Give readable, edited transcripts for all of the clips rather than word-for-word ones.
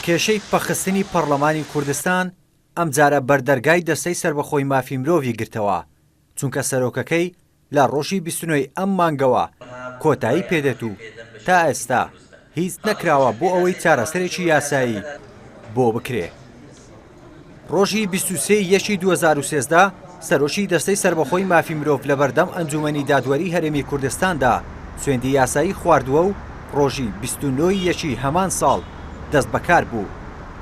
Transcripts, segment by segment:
کێشەی پەکخستنی پەڕلەمانی کوردستان ئەمجارە بەردەرگای دەستەی سەربەخۆی مافی مرۆڤی گرتەوە، چونکە سەرۆکەکەی لە ڕۆژی 29 ی ئەم مانگەوە کۆتایی پێدێت و تا ئێستا هیچ نەکراوە بۆ ئەوەی چارەسەرێکی یاسایی بۆ بکرێ. ڕۆژی 23 ی یەکی 2013 سەرۆکی دەستەی سەربەخۆی مافی مرۆڤ لەبەردەم ئەنجومەنی دادوەری هەرێمی کوردستاندا سوێندی یاسایی خواردووە و ڕۆژی 29 ی یەکی هەمان ساڵ دەستبەکار بوو،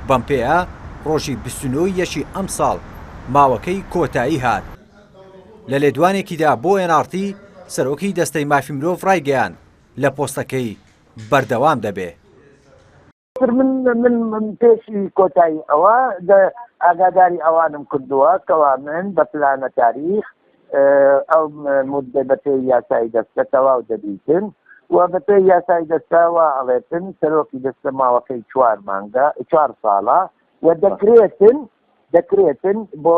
بەم پێیە ڕۆژی 29 ی یەکی ئەمساڵ ماوەکەی کۆتایی هات. لە لێدوانێکیدا بۆ nrt، سەرۆکی دەستەی مافی مرۆڤ ڕایگەیاند، لە پۆستەکەی بەردەوام دەبێ. من من من پێشی کۆتایی ئەوە ئاگاداری ئەوانم کردووە کەوا من بە پلانە تاریخ ئەو مدە بە پێی یاسای دەستە تەواو دەبیتن و بە پێی یاسای دەستە وا ئەڵێتن سەرۆکی دەستە ماوەکەی چوار مانگە چوار ساڵە و دەکرێتن دەکرێتن بۆ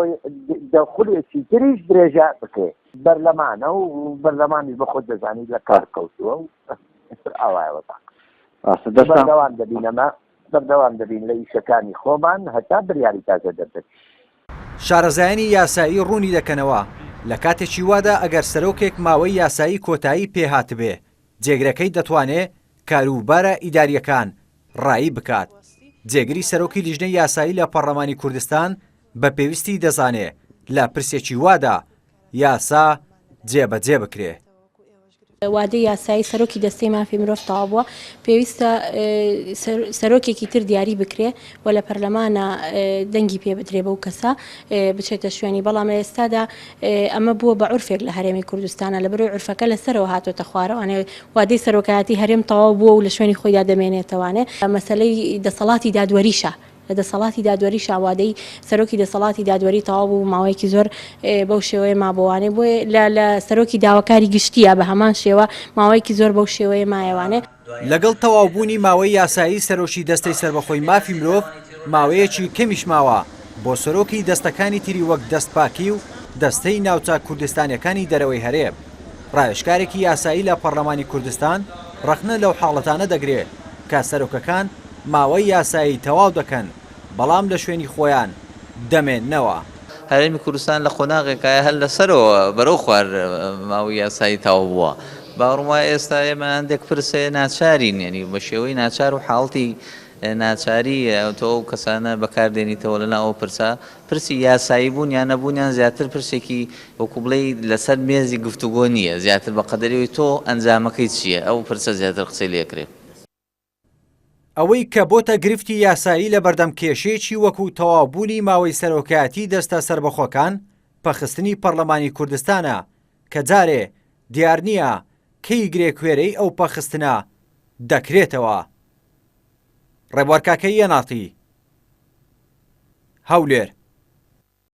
دەخولێکی تریش درێژە بکرێت بەرلەمانە و بەرلەمانیش بە خۆت دەزانی لە کار کەوتووە و ئاوایەوە ڕاستە دەستان بەردەوام دەبین ئەمە بەردەوام دەبین لە ئیشەکانی خۆمان هەتا بریاری تازە دەردەچێت. شارەزایانی یاسایی ڕوونی دەکەنەوە، لە کاتێکی وادا ئەگەر سەرۆکێک ماوەی یاسایی کۆتایی پێهاتبێ، جێگرەکەی دەتوانێ کاروبارە ئیدارییەکان ڕایی بکات. جێگری سەرۆکی لیژنەی یاسایی لە پەڕلەمانی کوردستان بە پێویستی دەزانێ لە پرسێکی وادا یاسا جێبەجێ بکرێ. وادەی یاسایی سەرۆکی دەستەی مافی مرۆڤ تەواو بووە، پێویستە سەرۆکێکی تر دیاری بکرێ و لە پەرلەمانە دەنگی پێ بدرێ بەو کەسە بچێتە شوێنی، بەڵام لە ئێستادا ئەمە بووە بە عورفێک لە هەرێمی کوردستانە، لەبەرئەوەی عورفەکە لە سەرەوە هاتۆتە خوارەوانێ وادەی سەرۆکایەتی هەرێم تەواو بووە و لە شوێنی خۆیدا دەمێنێتەوانێ مەسەلەی دەسەڵاتی دادوەریشە. لە دەسەڵاتی دادوەریشا وادەی سەرۆکی دەسەڵاتی دادوەری تەواو بوو ماوەیەکی زۆر بەو شێوەیە مابۆوانێ بۆیە لە لە سەرۆکی داواکاری گشتیە بە هەمان شێوە ماوەیەکی زۆر بەو شێوەیە مایەوانێ. لەگەڵ تەواوبوونی ماوەی یاسایی سەرۆکی دەستەی سەربەخۆی مافی مرۆڤ، ماوەیەکی کەمیش ماوە بۆ سەرۆکی دەستەکانی تری وەک دەستپاکی و دەستەی ناوچە کوردستانیەکانی دەرەوەی هەرێم. ڕاوێژکارێکی یاسایی لە پەڕلەمانی کوردستان ڕەخنە لەو حاڵەتانە دەگرێ کە سەرۆکەکان ماوەی یاسایی تەواو دەکەن، بەڵام لە شوێنی خۆیان دەمێننەوە. هەرێمی کوردستان لە قۆناغێکایە هەر لە سەرەوە بەرەو خوار ماوەی یاسایی تەواو بووە. باوەڕم وایە ئێستا ئێمە هەندێک پرس هەیە ناچارین، یانی بە شێوەی ناچار و حاڵەتی ناچاری تۆ ئەو کەسانە بەکار دێنیتەوە لەناو ئەو پرسە. پرسی یاسایی بوون یان نەبوونیان زیاتر پرسێکی وەکو بڵێی لەسەر مێزی گفتوگۆ نییە، زیاتر بە قەدەری ئەوەی تۆ ئەنجامەکەی چییە ئەو پرسە زیاتر قسەی لێ ئەکرێ. ئەوەی کە بۆتە گرفتی یاسایی لە بەردەم کێشەیەکی وەکو تەواوبوونی ماوەی سەرۆکایەتی دەستە سەربەخۆکان پەخستنی پەڕلەمانی کوردستانە کە جارێ دیار نییە کەی گرێ کوێرەی ئەو پەخستنە دەکرێتەوە. ڕێبوار کاکەیی، nrt، هەولێر.